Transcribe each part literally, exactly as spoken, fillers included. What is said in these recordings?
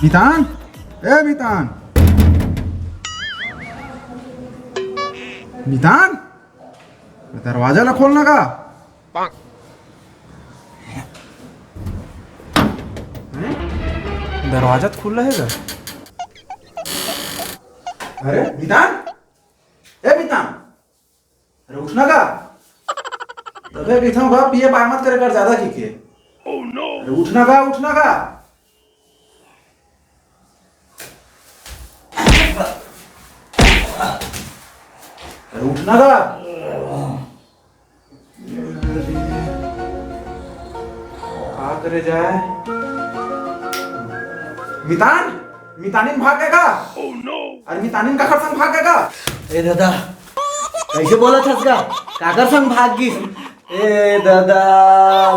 मितान, ए मितान, मितान, दरवाजा ला खोलना का? हैं? दरवाजा तो खुला है का? अरे मितान, ए मितान, अरे उठना का? तबे कहिथंव गा, पिए पाए मत करे कर ज्यादा कहिके। अरे उठना का, उठना का? अरे उठना का? का करे जाए? मितान, मितानिन भाग गे का? अरे मितानिन काखर संग भाग गे का? ए दादा, कइसे बोलत हस गा? काकर संग भाग गिस? ए दादा,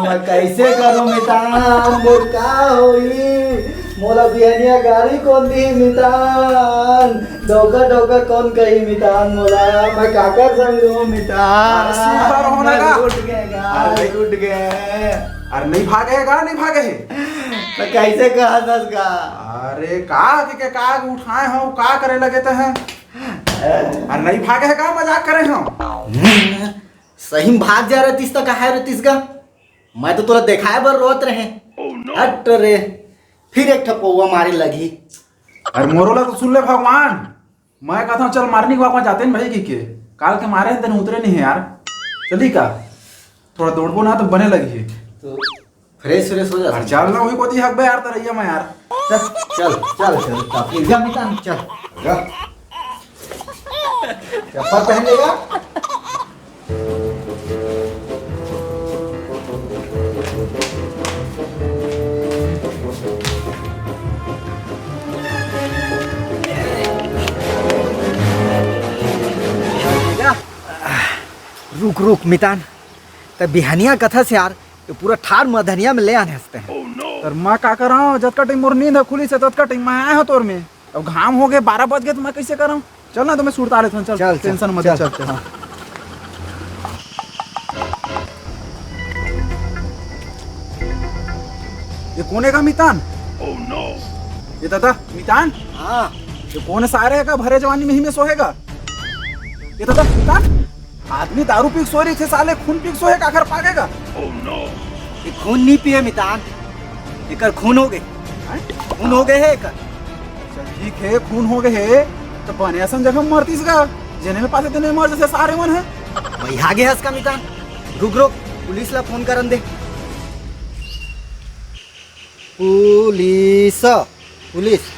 मैं कइसे करूं मितान? मोर का होही? मोला बिहनिया गारी कोन दिही मितान? डौका डौका कोन कही मितान मोला? मैं काकर संग रहूं मितान? अरे सुन रहो ना मैं का? लूट गए गा, अरे लूट गए। अरे नहीं भागे हे का? नहीं भागे हे? तो कइसे कहत हस गा? अरे का के, के का उठाए हो, का करे लगे ते हैं? अरे नहीं भागे हे का? मजाक करे हो। सही में भाग जा रहतिस त काहे रहतिस गा? मैं तो तोला देखाए बर रोत रहे। हट रे, फिर एक ठा पौवा मारे लगही। अरे मोरो ला तो सुन ले भगवान, मैं कहता हूँ चल morning walk में जाते हैं भाई की के, काल के मारे हैं तेन उतरे नहीं है यार, चली का? थोड़ा दौड़बो ना तो बने लगी है। तो fresh fresh हो जा। अरे चल ना, वही कोती हक बे यार, तरैया में यार। चल। चल, चल, चल, काफी जा मितान, चल। जा। चप्पल पहन लेगा? रुक, रुक, मितान। त बिहनिया कथस यार, ये पूरा ठार मधनिया में ले आने हंसते हैं। तर मैं का करंव, जतका time मोर नींद ह खुलिस हे, ततका time मैं आए हंव तोर में। अब घाम हो गे, बारह बज गे, त मैं कइसे करंव? चल ना, तो मैं सुरता लेथंव, चल, चल, चल, tension मत ले, चल। चल, चल, हाँ। ये कोन हे गा मितान? ये दादा, मितान? हाँ। ये कोन सारे हे गा, भरे जवानी में ही में सोहे गा? ये दादा, मितान? आदमी दारू पी के सोए रहिथे, साले खून पी के सोए, काखर पागेगा? ये खून नहीं पिए मितान, एकर खून हो गए। हैं? खून हो गए है एकर। अच्छा, ठीक है, खून हो गए है, तो बने असन जगह मरतीस गा, जेने में पासे तेने मर जैसे सारे मन है। वही आगे हंस का मितान, रुक रुक, पुलिस ला फोन करन दे। Police, police.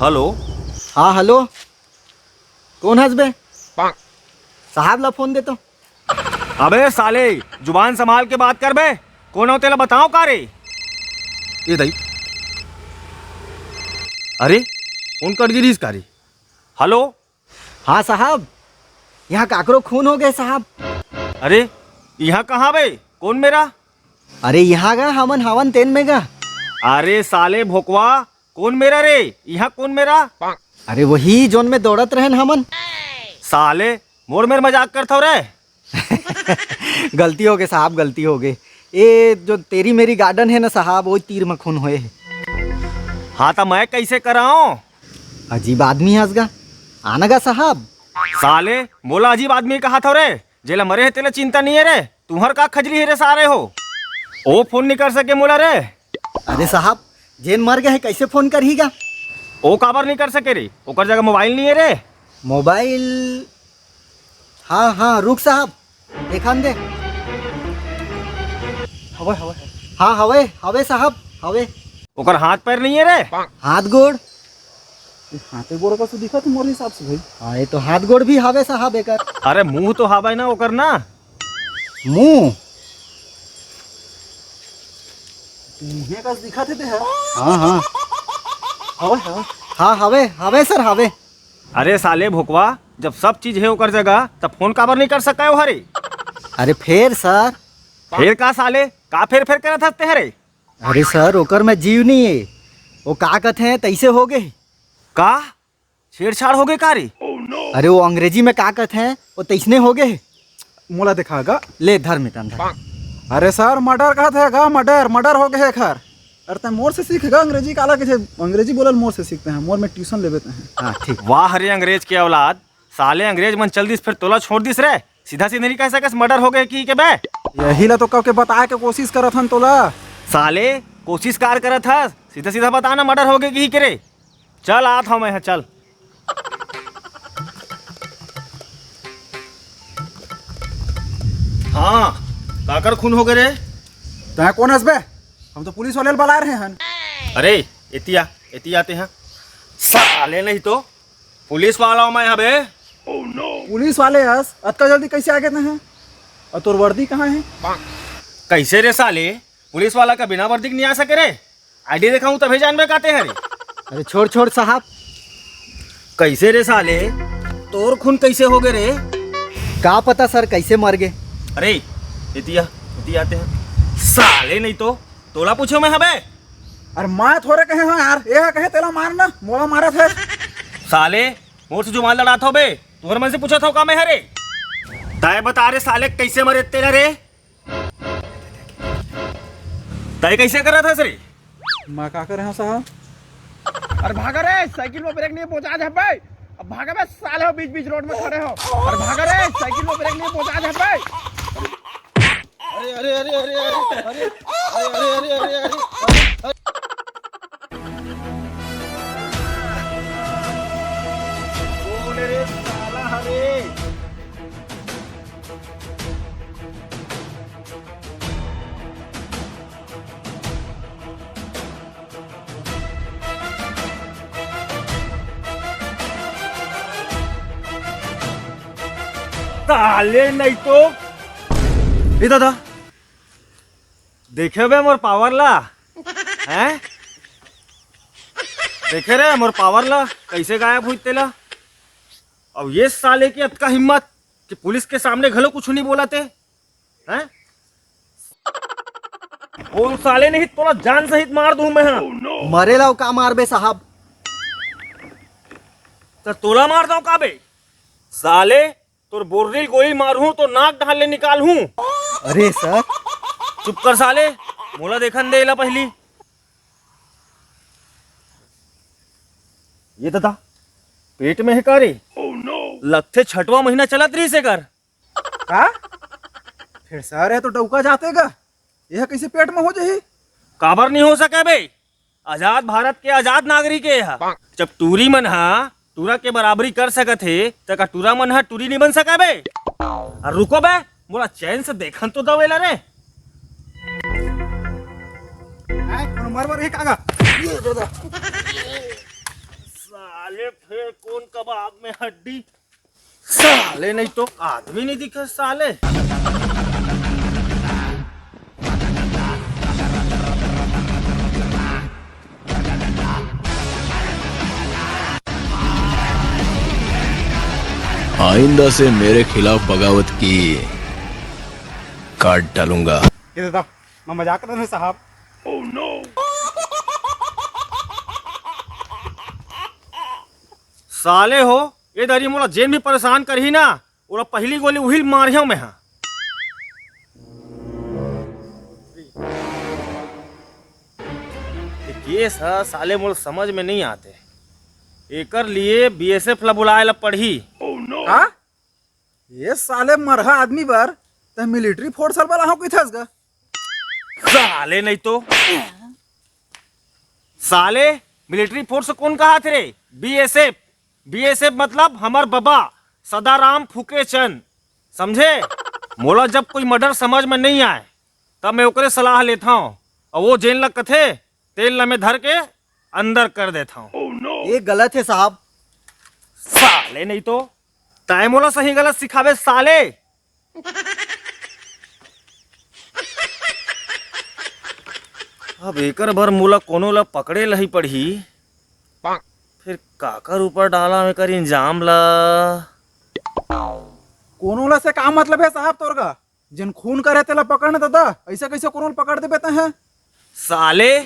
हेलो। हाँ, हेलो। कोन हस बे? साहब ला फोन दे तो। अबे साले, जुबान संभाल के बात कर बे। कोन हो तेला बताओ का रे? ए दाई। अरे, फोन कट गिरिस का रे? हेलो। हाँ साहब, यहाँ काकरो खून हो गए साहब। अरे, यहाँ कहाँ बे? कोन मेरा? अरे यहाँ गा हमन हवन तेन में गा। अरे साले भोकवा, कोन मेरा रे? यहाँ कोन मेरा? अरे वही जोन में दौड़त रहन हमन। साले मोर मेर मजाक करथव रे? गलती हो गए साहब, गलती हो गए। ए जो तेरी मेरी गार्डन है ना साहब, वो तीर में खून होए है। हाँ तो मैं कैसे कराऊं? अजीब आदमी हस गा। आना गा साहब। साले मोला अजीब आदमी कहा था रे? जेला मरे हे तेला चिंता नहीं है रे, तुम्हर का खजली है रे सारे हो। ओ फोन नहीं कर सके मोला रे। अरे साहब, जेन मर गए है कैसे फोन करही गा? ओ काबर नहीं कर सके रे, ओकर जगह मोबाइल नहीं है रे। मोबाइल? हाँ हाँ रुक साहब, देखान दे। हवे हवे। हाँ हवे हवे साहब, हवे। ओकर हाथ पैर नहीं है रे। हाथ गोड़? ये हाथे गोड़ का तो दिखा तो मोर हिसाब से भाई। हाँ ये तो हाथ गोड़ भी हवे साहब एकर। अरे मुंह तो हवे ना ओकर ना। मुंह? मुंहे का दिखा थे, हाँ हाँ। हवे हवे। हाँ हवे हवे सर हवे। अरे साले भोकवा, जब सब चीज है ओकर जगह, तब फोन काबर नहीं कर सका हो हरे? अरे फेर सर। फेर का साले, का फेर फेर करत हंसते हरे? अरे सर, ओकर में जीव नहीं है, वो का कहते हैं तैसे हो गए। का? छेड़छाड़ हो गए का रे? अरे, वो अंग्रेजी में का कहते हैं, वो तैसने हो गए। मोला देखा गा। ले धर मितान, धर। अरे सर, मर्डर कहत हे गा, मर्डर, मर्डर हो गए हे घर। अरे तैं मोर से सीख गा अंग्रेजी, काला कथे अंग्रेजी बोलल मोर से सीखते हैं, मोर में ट्यूशन लेबे ते हैं। हाँ, ठीक। वाह रे अंग्रेज के औलाद, साले अंग्रेज मन चल दिस, फिर तोला छोड़ दिस रे। सीधा सीधा नहीं कह सकस मर्डर हो गए कि के बे। यही ला तो कब के बताए के कोशिश करत हन तोला। साले, कोशिश कार करत हस, सीधा सीधा बता ना मर्डर हो गए कि के रे। चल आत हूँ मैं, हाँ, चल। हाँ, काकर खून हो गए रे? तैं कौन हस बे? हम तो पुलिस वाले ला बला रहे हन। अरे, एती आ, एती आते हैं। साले नहीं तो पुलिस वाला हूँ मैं यहाँ बे। पुलिस वाले हस, अतका जल्दी कैसे आ गए तैं? और तोर वर्दी कहाँ है? कैसे रे साले, पुलिस वाला का बिना वर्दी के नहीं आ सके रे? आईडी दिखाऊं तभी जानबे काते हैं रे। अरे छोड़ छोड़ साहब। कैसे रे साले, तोर खून कैसे हो गए रे? का पता सर कैसे मर गए। अरे इतिया, इतिया आते हैं साले, नहीं तो तोला पूछो मैं हबे। अरे मैं थोड़े कहे हूँ यार, ये कहे तेला मारना, मोला मारत हे। साले मोर से जुबान लड़ात हो बे, तोर मन से पूछत हो का मैं हरे? तय बता रे साले कैसे मरे तेला रे? तय कैसे करत हस रे? मैं का करे हूँ साहब? अरे भागा रे, साइकिल में ब्रेक नहीं पहुंचा दे बे। अब भागा बे साले, हो बीच बीच रोड में खड़े हो। अरे भागा रे, साइकिल में ब्रेक नहीं पहुंचा दे बे। अरे अरे अरे अरे अरे अरे अरे अरे अरे अरे अरे। कौन रे साला हरे? साले नहीं तो। ए दादा, देखे बे मोर पावर ला, हैं? देखे रे मोर पावर ला, कैसे गायब हुई तेला। अब ये साले की अतका हिम्मत कि पुलिस के सामने घलो कुछ नहीं बोला ते, हैं? बोल साले, नहीं तोला जान सहित मार दूं मैं, हाँ। मरे लाओ का मारबे साहब? तो तोला मार दो का बे? साले, तोर बोर्री ल गोली मारहूं तो नाक डाल ले निकालहूं। अरे सर। चुप कर साले, मोला देखन दे एला पहली। ये दादा, पेट में है का रे? लगथे छठवां महीना चलत रहिस एकर। का? फिर सारे तो डौका जाते गा, यह कैसे पेट में हो जाही? काबर नहीं हो सके बे? आजाद भारत के आजाद नागरिक ए हा। जब टूरी मन हा टूरा के बराबरी कर सकत हे, त का टूरा मन हा टूरी नहीं बन सका बे? अरे रुको बे, मोला चैन से देखन तो दवेला रे। आय, कोनो मर मर के कागा? ये दादा। साले फेर कोन कबाब में हड्डी? साले नहीं तो आदमी नहीं दिखे साले। आइंदा से मेरे खिलाफ बगावत की, काट डालूंगा। ये दादा, मैं मजाक कर रहे साहब। साले हो, ये दरी मोला जेन भी परेशान करही ना, ओला पहली गोली उहिल मारियो मैं हा। ये केस ह साले मोला समझ में नहीं आते। एकर लिए बीएसएफ ला बुलाए ला पड़ही। हाँ? ये साले मरहा आदमी बर तै मिलिट्री फोर्स ला बुलाहूं कहिथस गा? साले नहीं तो। साले, मिलिट्री फोर्स कौन कहा थे रे? बीएसएफ। बीएसएफ मतलब हमर बबा सदाराम फूके चंद, समझे? मोला जब कोई मर्डर समझ में नहीं आए, तब मैं ओकरे सलाह लेता हूँ, और वो जेन ला कथे तेन ला मैं धर के अंदर कर देता हूँ। ये गलत है साहब। साले नहीं तो, तय मोला सही गलत सिखावे साले। अब एकर बर मोला कोनो ला पकड़े लही पड़ही। फिर काकर ऊपर डाला एकर इंजाम ला? कोनो ला से का मतलब है साहब तोर का? जेन खून करे तेला पकड़ना दादा, ऐसा कैसे कोनो ला पकड़ देबे तैं? साले,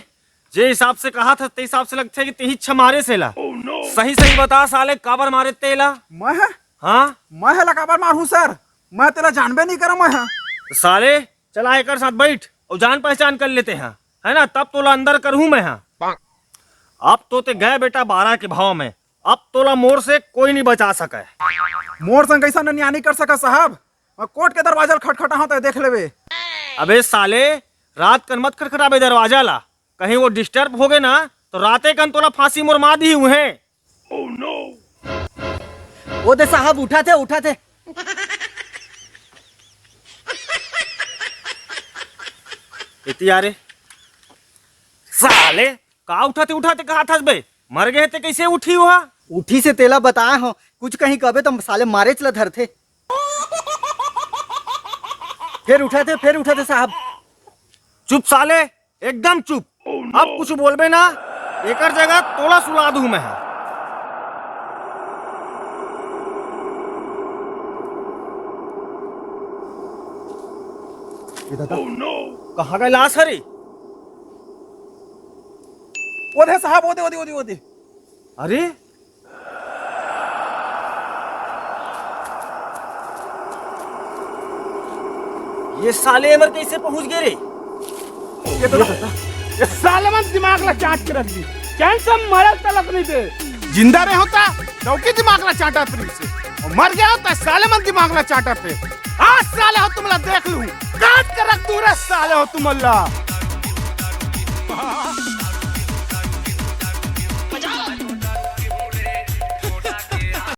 जे हिसाब से कहा था, ते हिसाब से लगथे कि तेही अच्छा मारे से ला। सही सही बता साले, काबर मारे तेला? मैं? हाँ? मैं ला काबर मारहूँ सर? मैं तेला जानबे नहीं करा मैं। तो साले, चला एकर साथ बैठ और जान पहचान कर लेते हैं, है ना? तब तोला अंदर करहूँ मैं। हाँ, अब तो ते गए बेटा बारह के भाव में, अब तोला मोर से कोई नहीं बचा सके। मोर संग कैसा ननियानी कर सका साहब? मैं कोर्ट के दरवाजा ल खटखटाहूँ, तै देख लेबे। अबे साले, रात कन मत खटखटाबे दरवाजा ला, कहीं वो डिस्टर्ब होगे ना तो राते कन तोला फांसी मोर मार दी हुए। ओ दे साहब, उठा थे, उठा थे। इति यारे साले, का उठाते उठाते कहा था बे? मर गए थे, कैसे उठी हुआ? उठी से तेला बताए हो, कुछ कहीं कबे तो साले मारेच ला धरथे। फिर उठा थे, फिर उठा थे साहब। चुप साले, एकदम चुप। अब कुछ बोलबे ना, एकर जगह तोला सुला दूं मैं। ये दादा, कहाँ गए लाश हरे? ओदे साहब, ओदे, ओदे, ओदे, ओदे। अरे, ये साले एमर कैसे पहुंच गए रे? ये तो ये साले मन दिमाग ला चाट के रख दी। चैन से मरल तलक नहीं दे। जिंदा रहे होता, चौकी दिमाग ला चाटा फिर से। और मर गया होता, साले मन दिमाग ला चाटा थे। आज साले हो तुमला देख लूं, काट के रख दूं रे साले हो तुमला।